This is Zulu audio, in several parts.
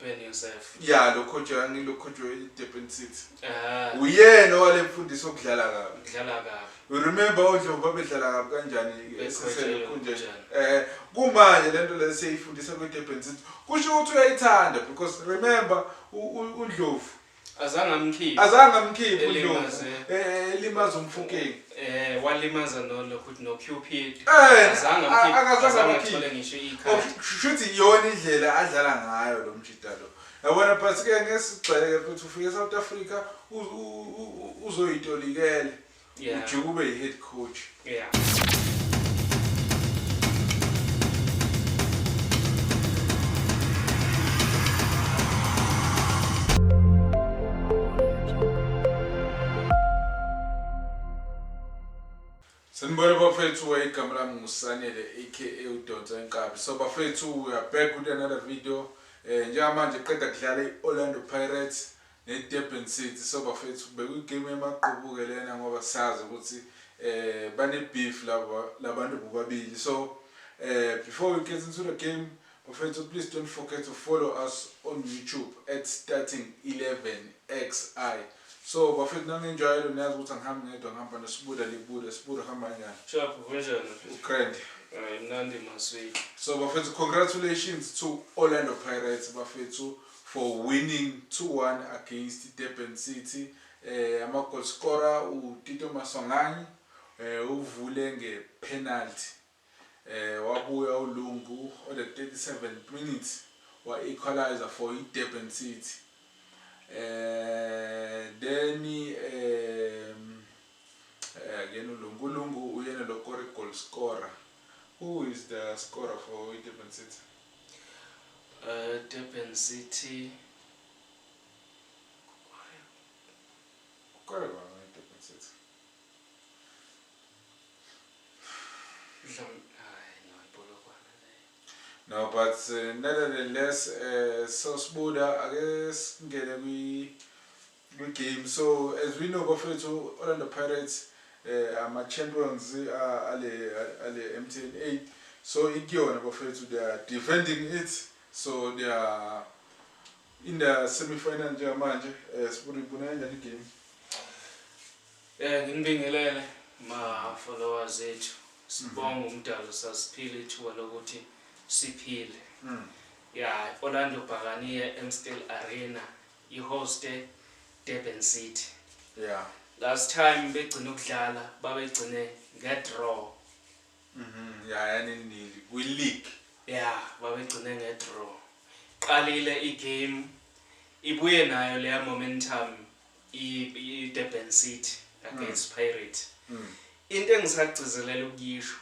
Ben Youssef. Ya, lo coach, angilo coach we-Durban City. Ah. Uyena owale mfundisi okudlala kabi. Kudlala kabi. You remember oNdlovu babedlala kabi kanjani Bekhonjelwe esesekhunjeni. kanjani. Kumanje lento le seyifundisa kwi-Durban City. Kusho ukuthi uyayithanda because remember uNdlovu Azange amkhiphe. Azange amkhiphe uNdlovu. Elimaze. Elimaza uMofokeng. Walimaza no lokhu no Cupid. Azange Azange amkhiphe. akazange Azange amkhiphe. athole ngisho ikhadi. Shuthi iyona indlela adlala ngayo lo mjita lo. Yabona, but ke ngesigxeke futhi ufike eSouth Africa uzoyitolikela. Ujike ube yi-head coach. Sanibona bafethu, igama lami nguSanele aka uDonsa Inkabi. So bafethu, we are back with another video. Njengamanje qeda kudlala i-Orlando Pirates ne-Durban City. So bafethu, bekuyi-game emaqhubuke lena ngoba sazi ukuthi bane beef laba labantu bobabili. So before we get into the game bafethu, please don't forget to follow us on YouTube at starting 11xi. So bafethu, nangenjwayelo niyazi ukuthi angihambi ngedwa, ngihamba noSibuda Libuda. Sibuda, hamba kanjani? Sharp, kunjani? U-grand. Hayi, mnandi maswiti. So bafethu, congratulations to Orlando Pirates bafethu for winning 2-1 against Durban City. Ama goal scorer uTito Maswanganyi, uvule nge-penalty. Wabuya uLungu on the 37th minute wa equalizer for iDurban City. Then again uLungu, uLungu uyena lo kore goal scorer. Who is the scorer for iDurban City? Durban City. Kore bani iDurban City? Hayi no, iPolokwane leyo. No, but nevertheless, so Sibuda, ake singene kwi game. So as we know bafethu, Orlando Pirates ama champions ale MTN 8. So ikuyona bafethu, they are defending it. So they are in the semi final njengamanje. Sibuda, ibona kanjani game? Nginibingelele ma followers ethu. Sibonga umdalo sasiphile ithuba lokuthi siphile. Yeah, Orlando Buccaneer Amstel Arena i-hoste Durban City. Last time begcina ukudlala babegcine nge-draw. Yeah, yani nili kwi league. Yeah, babegcine nge-draw. Qalile i-game ibuye nayo leya momentum i-Durban City against Pirates. Into engisagcizelela ukuyisho,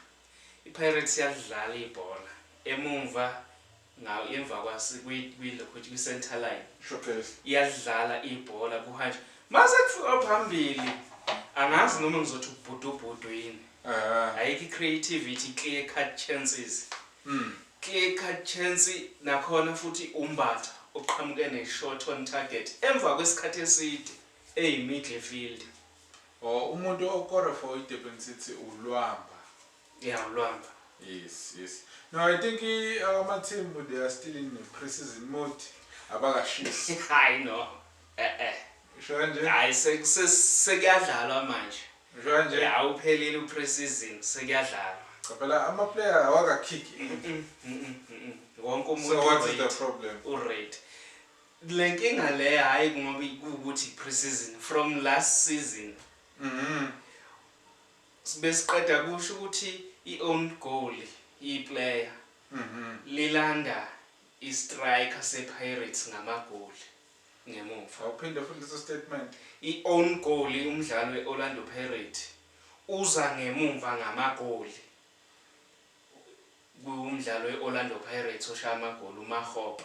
i-Pirates iyadlala ibhola emumva nga emva kwasi kwi center line. Showcase. Iyadlala ibhola kuhanjwe. Mase kufika phambili angazi noma ngizothi ubhudubhudu yini. Ayikho i-creativity, clear cut chances. Clear cut chance nakhona futhi uMbatha oqhamuke ne-shot on target emva kwesikhathi eside eyi-midfield. Oh, umuntu okore for iDurban City uLwamba. Yeah, uLwamba. Yes. No, I think ama team they are still in the pre-season mode. Abakashisi. Hayi no. Eh eh. Usho kanje? Hayi, sekuyadlalwa manje. Usho kanje? Ya, uphelile u-pre-season, sekuyadlalwa. Cha phela ama player awaka kick in. Wonke umuntu So what is the u-ready. problem? U-ready. Le nkinga le hayi ngoba kuwukuthi pre-season from last season. Besiqeda kusho ukuthi i-own goal i-player lilanda i-striker se-Pirates ngamagoli ngemuva. Awuphinde futhi leso statement. I-own goal umdlalo we-Orlando Pirates uza ngemumva ngamagoli. Kumdlalo we-Orlando Pirates oshaya amagoli uMakgopa.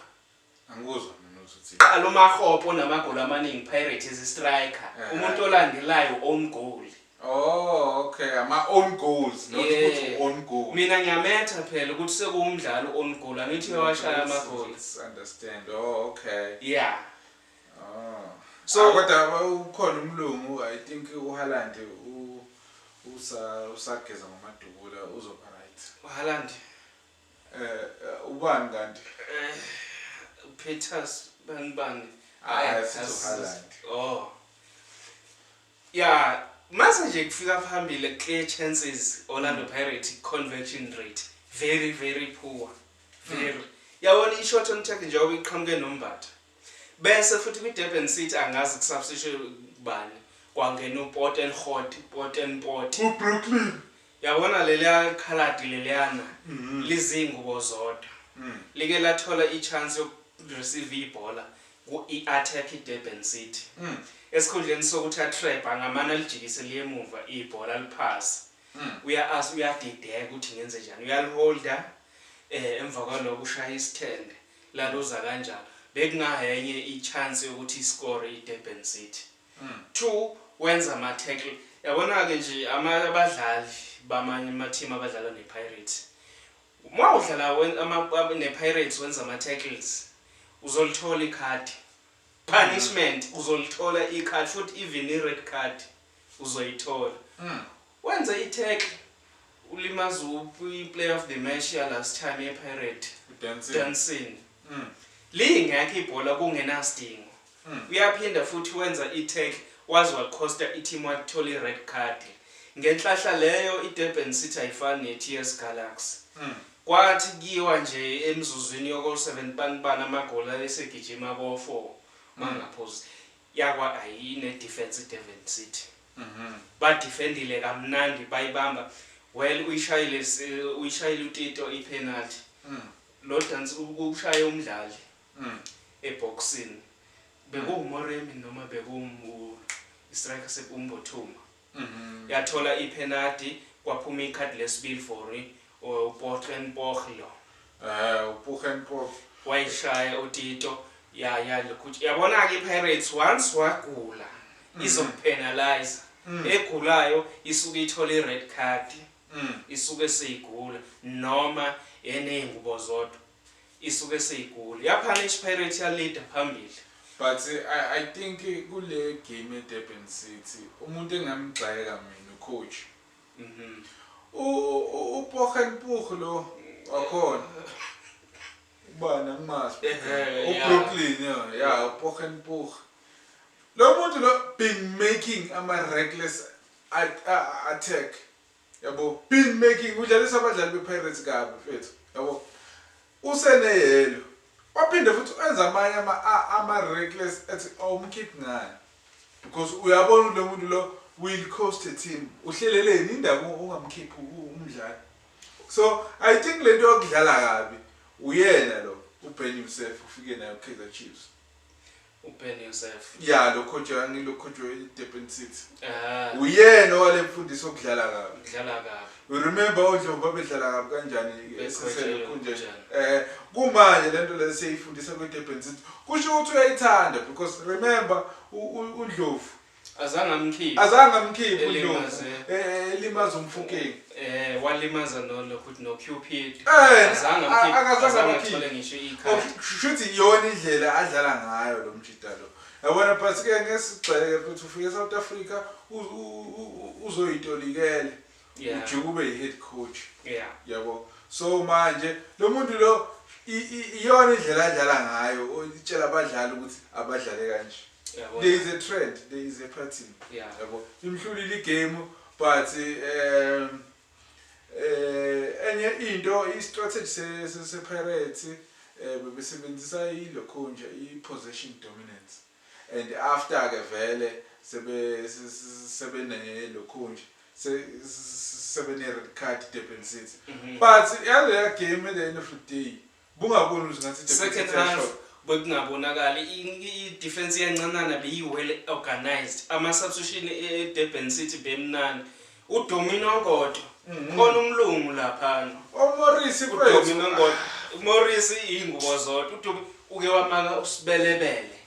Angikuzwa mina ukuthi. Qala uMakgopa onamagoli amaningi Pirates is striker. Umuntu olandelayo own goal. Oh, okay. Ama own goals, not ukuthi own goal. Mina ngiyametha phela ukuthi sekuwumdlalo own goal. Angithi uyawashaya amagoli. Let's understand. Oh, okay. Yeah. Oh. So kodwa ukhona umlungu, I think uHaaland usa usageza ngamadubula, uzoba right. uHaaland. Ubani kanti? Peters bani bani. Ah, sithi uHaaland. Oh. Yeah, mase nje kufika phambili, clear chances, Orlando Pirates conversion rate very very poor. Very. Yabona i-shot on target njengoba iqhamuke noMbatha. Bese futhi kwi-Durban City angazi kusubstitute bani. Kwangena uPot and Hot, Pot and Pot. UBrooklyn. Yabona leliya khaladi leliyana lizingubo zodwa. Like lathola i-chance yokureceive ibhola ku-i-attack i-Durban City. Esikhundleni sokuthi atrap angamane alijikise liye emuva ibhola liphasi. Uya as uyadideka ukuthi ngenze njani. Uyaliholda emva kwaloko ushaya isithende laluza kanjalo. Bekungahenye i-chance yokuthi iscore i-Durban City. Two, wenza ama tackle. Yabona ke nje abadlali bamanye ama team abadlala nePirates. Uma udlala nePirates wenza ama tackles uzolithola ikhadi. Punishment, uzolithola ikhadi futhi even i-red card uzoyithola. Wenza i-tackle ulimaza i-player of the match ya last time ye-Pirate. Dancing. Dancing. Lingekho ibhola kungenasidingo. Uyaphinda futhi wenza i-tackle waze wacosta i-team wathola i-red card. Ngenhlahla leyo i-Durban City ayifani ne-TS Galaxy. Kwathi kuyiwa nje emzuzwini yoko 7 bani bani amagoli esegijima ko 4 mangaphuzi. Yakwa ayine defense i-Durban City. Badefendile kamnandi bayibamba. Well, uyishayile uTito ipenalty. Lo dance ushaya umdlali eboxini. BekuwuMoremi noma bekuwu striker sekuMbothuma. Yathola ipenalty, kwaphuma ikhadi lesibili for uPortland Pochlo. UPuchen Pop. Wayishaya uTito ya lokhu yabona ke iPirates once wagula izokupenalize. Egulayo isuke ithola ired card. Isuke seyigula noma eneyingubo zodwa. Isuke seyigula. Yapunish Pirates ya leader phambili. But I think kule game eDurban City umuntu engamgxeka mina ucoach. UPochen Puch lo wakhona. Ubani angimazi. UBrooklyn, yeah, uPochen Puch. Lo muntu lo been making ama reckless attack. Yabo, been making udlalisa abadlali bePirates kabi mfethu. Yabo. Useneyelo. Waphinde futhi wenza amanye ama reckless ethi awumkhiphi ngani. Because uyabona lo muntu lo will cost a team. Uhleleleni indaba ungamkhiphi umdlali. So I think lento yokudlala kabi uyena lo uBen Youssef ufike nayo Kaizer Chiefs. uBen Youssef. Yeah, lo coach angilo coach weDurban City. Ah. Uyena owale mfundiso okudlala kabi. Kudlala kabi. You remember uNdlovu babedlala kabi kanjani Bekhonjela kunje. kanjani. Kumanje lento le seyifundisa kwiDurban City. Kusho ukuthi uyayithanda because remember uNdlovu azange amkhiphe. Azange amkhiphe uNdlovu. Elimaze. Elimaza uMofokeng. Walimaza no lokhu no Cupid. Azange amkhiphe. Akazange Azange amkhiphe. athole ngisho ikhadi. Shuthi iyona indlela adlala ngayo lo mjida lo. Yabona but ke ngesigxeke futhi ufike eSouth Africa uzoyitolikela. Ujike ube yi-head coach. Yabo. So manje lo muntu lo iyona indlela adlala ngayo, itshela abadlali ukuthi abadlale kanje. There is a trend, there is a pattern. Yabo. Imhlulile igame but enye into i-strategy se-Pirates bebesebenzisa ilokhunja i-possession dominance. And after ke vele sebene lokhunja sebene red card Durban City. But yale game at the end of the day bungaboni ukuthi ngathi Durban Second City half yashoda. bekungabonakali i-defense yancanana beyi well organized. Ama substitution e-Durban City bemnandi. uDomino Ngodo khona umlungu laphana. OMorris uDomino Ngodo. Morris ingubo zodwa. uDomi uke wamaka usibelebele.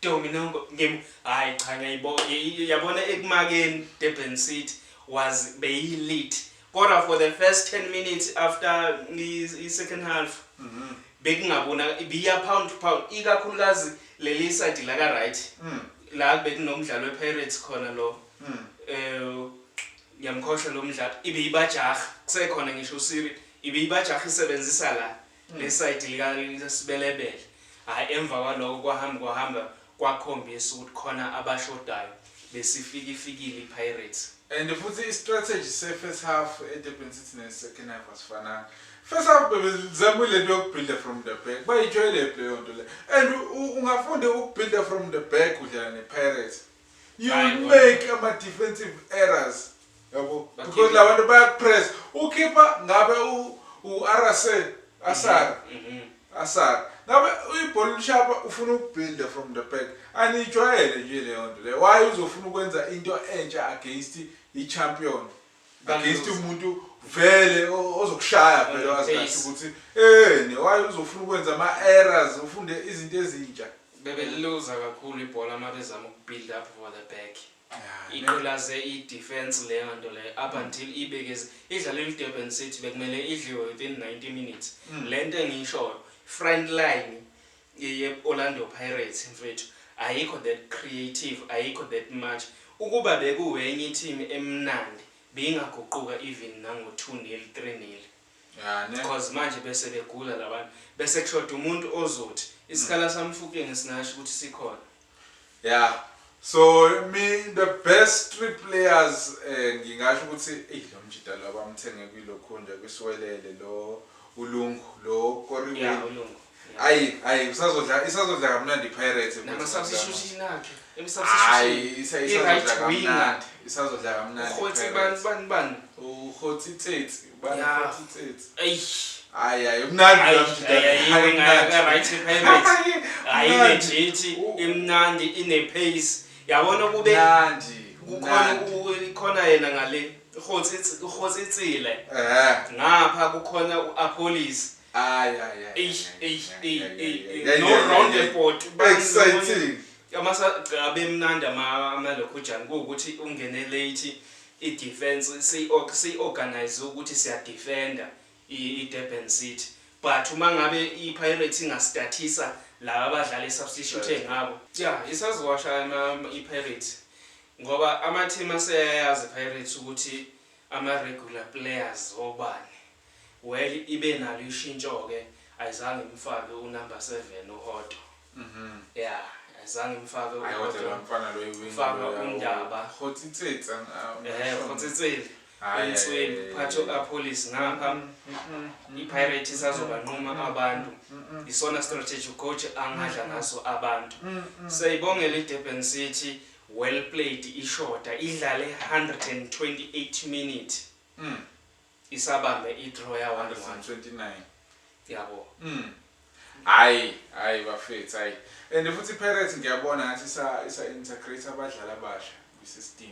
Domino Ngodo ngim hayi cha ngiyayibona yabona ekumakeni Durban City was beyi lead. Kodwa for the first 10 minutes after i second half bekungabona ibiya pound to pound ikakhulukazi leli side la ka right. La bekunomdlalo wePirates khona lo. Ngiyamkhohlwa lo mdlalo ibiyibajaha kusekhona ngisho uSiri ibiyibajaha isebenzisa la le side lika Sibelebele. Hhayi, emva kwaloko kwahamba kwahamba kwakhombisa ukuthi khona abashodayo, besifika ifikile i-Pirates. And futhi i-strategy se-first half e-Durban City ne-second half asifananga. First half bebezama lento yokubuilda from the back, bayijwayele leyo nto le. And ungafunde ukubuilda from the back udlala ne-Pirates, you Hayi, will bona. make ama-defensive errors, yabo, Bakhiphe. because la bantu bayakupress. Ukhipha ngabe u-Arase Asara Asara ngabe ibhola lishapa, ufuna ukubuilda from the back, aniyijwayele nje leyo nto leyo. Why uzofuna ukwenza into entsha against i-champion, against Baluze. umuntu vele ozokushaya vele, wazi kahle Pace. ukuthi ne why uzofuna ukwenza ama-errors, ufunde izinto ezintsha? Bebeluza kakhulu ibhola uma bezama ukubuild up for the back. Iqulaze i-defense leyo nto leyo up until ibekeze idlalile i-Durban City, bekumele idliwe within 90 minutes. Le nto engiyishoyo, front line ye-Orlando Pirates, mfethu, ayikho that creative, ayikho that much. Ukuba bekuwenye i-team emnandi, beyingaguquka even nango-2-0, 3-0. Ya, ne. Because manje bese begula labantu, bese kushoda umuntu ozothi isikhala saMofokeng singasho ukuthi sikhona. Yeah, so me, the best three players, ngingasho ukuthi ey, lo mjida lo abamthenge kwilokhunja kwisiwelele, lo ulungu lo koriwe. Ya, ulungu. Ayi ayi, usazodla, isazodla kamnandi iPirates. Nama-substitution akhe. Hayi, isazodla I-right winger. kamnandi, isazodla kamnandi Urhotsi iPirates. bani bani bani. UKgotsitsetse bani? UKgotsitsetse. Eyi. Hayi hayi, umnandi Hayi, lo mjida. hayi, Hayi, hayi, umnandi. right Pirates. Hayi, Umnandi. legit, imnandi, ine-pace, yabona, kube Mnandi. kukhona Mnandi. khona yena ngale uKgotsitsile, ngapha kukhona u-Appollis. Hayi hayi hayi. Eyi eyi eyi eyi, Hayi, no hayi, round hayi. the board. Exciting. Abemnandi amalokhujana kuwukuthi ungene late, i-defense siyi-organize ukuthi siyadefenda i-Durban City, but uma ngabe i-Pirates ingastartisa laba abadlali esubstitute ngabo, ya, isazowashaya i-Pirates, ngoba ama-team aseyayazi i-Pirates ukuthi ama-regular players obani. Well, ibe nalo ishintsho-ke, ayizange imfake unumber 7 uHotto. Ya, ayizange imfake Hayi, kodwa uHotto. lo mfana lo iwinga. Faka uNdaba. Kgotsitsetse. Kgotsitsele ensweni, phathe u-Appollis ngapha, i-Pirate isazobanquma abantu. Isona strategy coach angadla ngaso abantu. Siyayibongela i-Durban City, well played. Ishoda idlale 128 minutes, isabambe i-draw ya 1-1. 129. Yabo. Hayi hayi bafethu, hayi, and futhi iPirates ngiyabona ngathi isa integrate abadlali abasha kwi-system,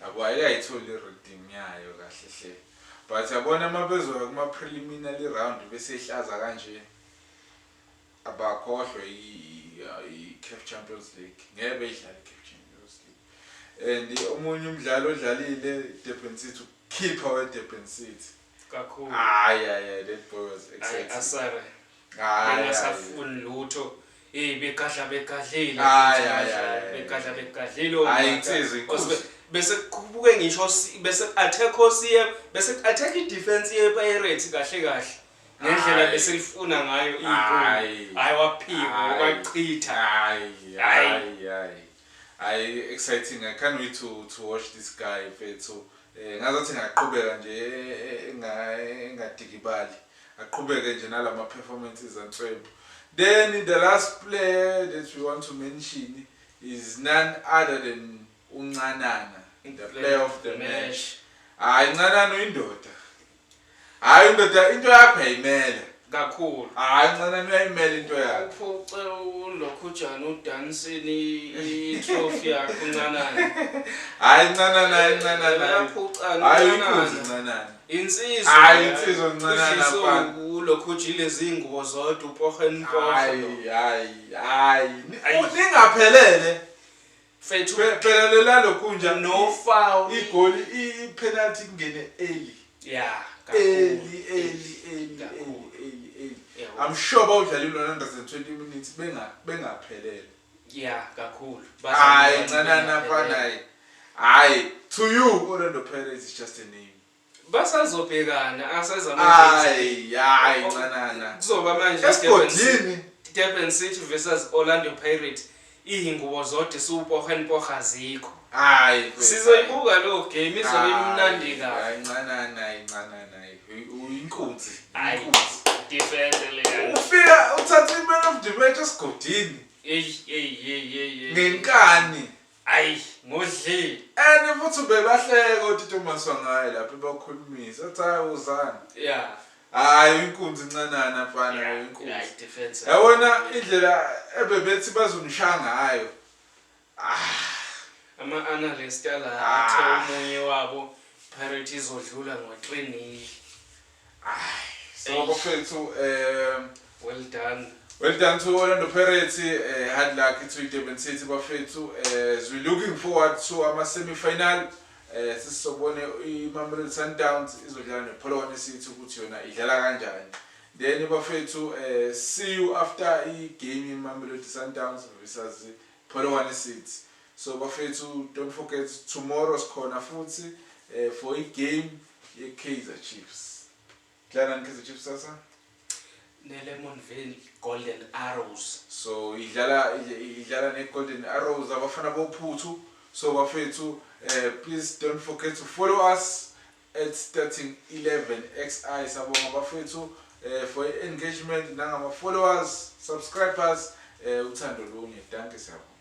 yabo. Ayikayitholi i-rhythm yayo kahle hle, but yabona uma bezoya kuma-preliminary round bese ihlaza kanje, abakhohlwe i-CAF Champions League, ngeke beyidlale i-CAF Champions League. And omunye umdlalo odlalile Durban City, ukhipha we-Durban City. Kakhulu. Hayi hayi hayi, that boy was Hayi, exciting. Asare. Hayi, hayi. Bengasafuni lutho. Hey, begadla begadlile. Hayi, futhi hayi, abadlali, hayi, begadla hayi. begadlile. Hayi, omata. insizwa, inkosi. Bese kubuke ngisho bese attack OCM, bese attack i-defense ye-Pirates kahle kahle. Ngendlela Hayi. bese lifuna ngayo igoli. Hayi. Hayi, waphika, Hayi. wachitha. Hayi. Hayi. Hayi hayi hayi, exciting. I can't wait to watch this guy, mfethu. Ngazathi ngaqhubeka nje engadikibali, aqhubeke nje nalama performances answembu. Then the last player that we want to mention is none other than uNcanana, the player of the match. Hayi, Ncanana uyindoda, hayi indoda, into yakho ayimele. Kakhulu. Hayi, Ncanana uyayimela into yakhe. Uphuce ulokhujana uDansini i-trophy yakhe uNcanana. Hayi Ncanana, hayi Ncanana. Uyaphucana Hayi, uNcanana. inkunzi Ncanana. Insizwa. Hayi, insizwa uNcanana, Udliswe mfana. ulokhujile izingubo zodwa upohe mpohe. Hayi hayi hayi. Hayi. Ningaphelele. Mfethu. Phela lela lokunja No foul. Igoli, i-penalty kungene early. Yeah. Early, early, early. Kakhulu. Early, early. Yabo. I'm sure bawudlalile 120 minutes bengaphelele. Yeah, kakhulu. Hayi Ncanana, mfana, hayi hayi, to you Orlando Pirates is just a name. Basazobhekana aseza. Hayi hayi Ncanana. Kuzoba manje Esigodini. Durban City versus Orlando Pirates, iy'ngubo zodwa isupohenpoha azikho. Hayi. Sizoyibuka leyo game, izobe imnandi kabi. Hayi ncanana, hayi ncanana, hayi. Uyinkunzi. Hayi. Inkunzi. Defense leya. Ufika uthatha i-man of the match esigodini Eyi eyi eyi eyi. ngenkani. Ayi ngodli. And futhi bebahleka uTito Maswangayi lapho ebakhulumisa. Athi hayi uzani. Yeah. Hayi inkunzi ncanana mfana, inkunzi. Hayi defense. Yabona indlela ebebethi bazomshaya ngayo. Ama-analyst ala Ah. athe omunye wabo Pirate izodlula ngo-3-0. So bafethu Well done. Well done to Orlando Pirates, hard luck to Durban City bafethu. As we looking forward to ama semi-final, sisobone iMamelodi Sundowns izodlala nePolokwane City ukuthi yona idlala kanjani. Then bafethu, see you after i-game iMamelodi Sundowns versus Polokwane City. So bafethu, don't forget, tomorrow sikhona futhi for i-game ye-Kaizer Chiefs. Dlala ne-Kaizer Chiefs sasa? Ne-Lamontville Golden Arrows. So idlala ne-Golden Arrows, abafana bophuthu. So bafethu, please don't forget to follow us at Starting 11 XI. Sabonga bafethu for engagement nangama followers, subscribers, uthando lunye. Dankie, siyabonga.